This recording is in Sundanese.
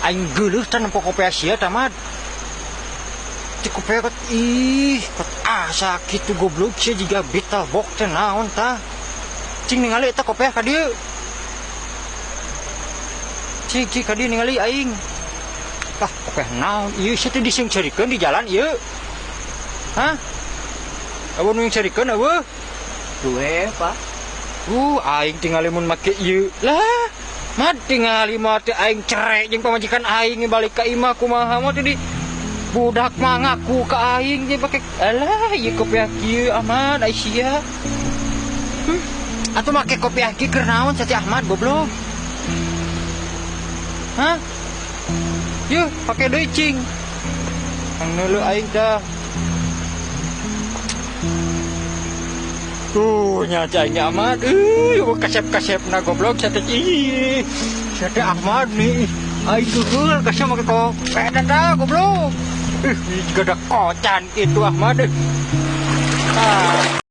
Aing geuleuh tah nempo kopeah sia tah, Mad. Ti kopeah kot ih, kot asa kitu goblog sia jiga Beetleborg teh naon tah. Cing ningali eta kopeah ka dieu. Cing cing ka dieu ningali aing. Lah kopeah naon ieu sia teh diseungseurikeun di jalan ieu. Hah? Eueuh nu nyengseurikeun eueuh? Duwe, Pak. Aing tingali mun make ieu. Lah, mad tingali mah teh aing cere jeung pamajikan aing balik ka imah kumaha mah teh di budak mah ngaku ka aing jeung pake alah ieu kopiah kieu Ahmad ai sia. Atuh make kopiah kieu keur naon sia Ahmad goblok? Hah? Yuh, pake deui cing. Ang neuleuh aing tah. Tuh nya cai Ahmad. Euy, kasep-kasepna goblok sia teh. Ih, sia teh Ahmad nih. Aing geheul kasep make kopiah tah goblok. Ih, juga ada kocan itu Ahmad. Ah.